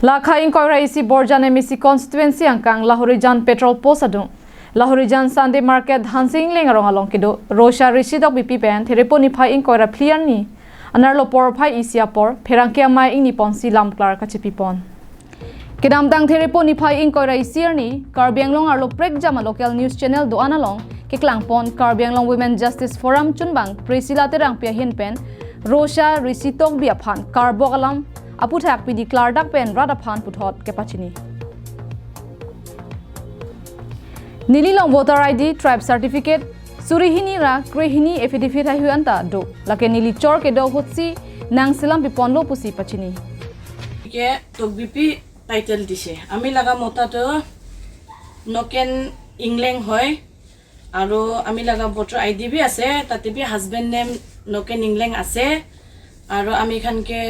Lakha ing koira isi Borjan MEC constituency angkang Lahorijan petrol post adung Lahorijan Sunday market Hansing leng arong along kido Rosha Rishi dok BP pen thereponi phai ing koira clear ni anarlo por phai isia por pherangke mai ing ni ponsi lamklar kachipi pon Kedam tang thereponi phai ing koira isiar ni Karbi Anglong arlo prek jama local news channel do analong keklang pon Karbi Anglong Women Justice Forum chunbang Priscilla terang pia hin pen Rosha Rishi tok bia phan karbokalam aputhak pidi klardak pen rada phan puthot kepachini Nililong voter ID tribe certificate surihini ra krehini affidavit ha huanta do lake nili chor ke do hotsi nang silam pipon lo pusi pachini কে তোক BP title দিছে। আমি লগা মতাটো নকেন ইংলেং হয় আৰু আমি লগা voter আই D B আছে, তাতে বি হাজবেণ্ড নেম নকেন ইংলেং আছে আৰু আমি খানকে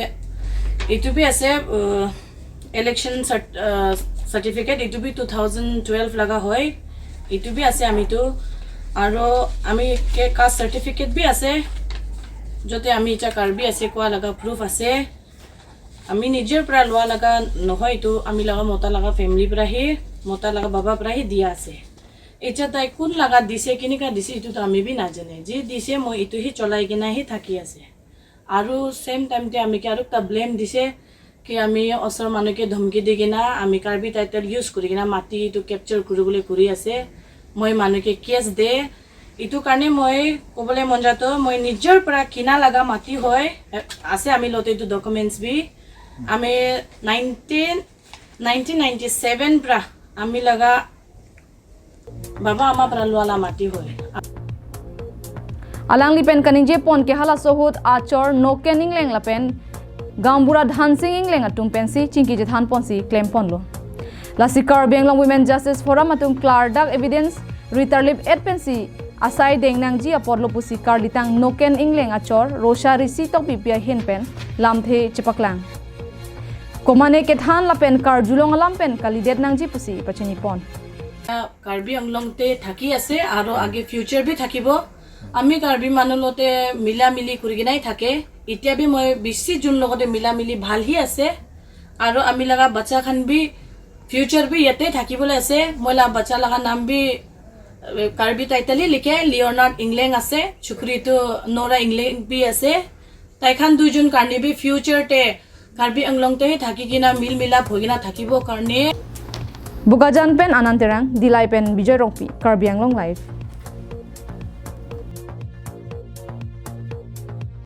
এইটো বি আছে ইলেকশ্যন চাৰ্টিফিকেট, এইটো বি 2012 লগা হয়, এইটো বি আছে আমিতো। আৰু আমি কে কাষ্ট চাৰ্টিফিকেট বি আছে, য'তে আমি এতিয়া কাৰ্বি আছে কোৱা লগা প্ৰুফ আছে। আমি নিজৰ পৰা লোৱা লগা নহয়, এইটো আমি লগা মতা লগা ফেমিলিৰ পৰাহি, মতা লগা বাবাৰ পৰাহি দিয়া আছে। এতিয়া তাই কোন লগা দিছে, কেনেকুৱা দিছে, এইটোতো আমি বি নাজানে। যি দিছে মই এইটোহি চলাই কিনেহি থাকি আছে। আৰু ছেম টাইমতে আমি আৰু এটা ব্লেম দিছে কি আমি ওচৰৰ মানুহকে ধমকি দি কিনা আমি কাৰ্বি টাইটেল ইউজ কৰি কিনা মাটি এইটো কেপচাৰ কৰিবলৈ কৰি আছে, মই মানুহকে কেছ দে। এইটো কাৰণে মই ক'বলৈ মন যাতো মই নিজৰ পৰা কিনা লগা মাটি হয় আছে, আমি লওঁতে এইটো ডকুমেণ্টছ বি আমি 1997 পৰা আমি লগা বাবা আমাৰ পৰা লোৱালা মাটি হয়। Alang lipen kaningje pon ke hala sohut achor no kening leng lapen gambura dhansing ingleng atum pensi chingki je than ponsi claim ponlo lasi Karbi Anglong Women Justice Forum atum klar dak evidence ritarlip et pensi asai deng nang ji apodlo pusi karlitang noken ingleng achor Rosha Risi tok pipia hinpen lamthe chipaklang komane ke than lapen kar julong lampen kalidet nang ji pusi pachini pon। Karbi আংলংতে থাকি আছে আৰু আগে future B থাকিব। আমি কাৰ্বি মানুহ লগতে মিলা মিলি কৰি কিনাই থাকে। এতিয়া বি মই বেছি যোন লগতে মিলা মিলি ভালহি আছে আৰু আমি লগা বাচ্চা খান বি ফিউচাৰ বি ইয়াতে থাকিবলৈ আছে। মই লগা বাচ্চা লগা নাম বি কাৰ্বি টাইটেলি লিখে, লিঅ'নাৰ্ড ইংলেং আছে, চুকুৰিটো নৰা ইংলেং বি আছে। তাইখান দুইজন কাৰণে বি ফিউচাৰতে কাৰ্বি আংলংতে থাকি কিনা মিল মিলাপ হৈ কিনা থাকিব কাৰণে। Bugajan pen Ananterang, Dilai pen Bijoy Rongpi, Karbi Anglong Live।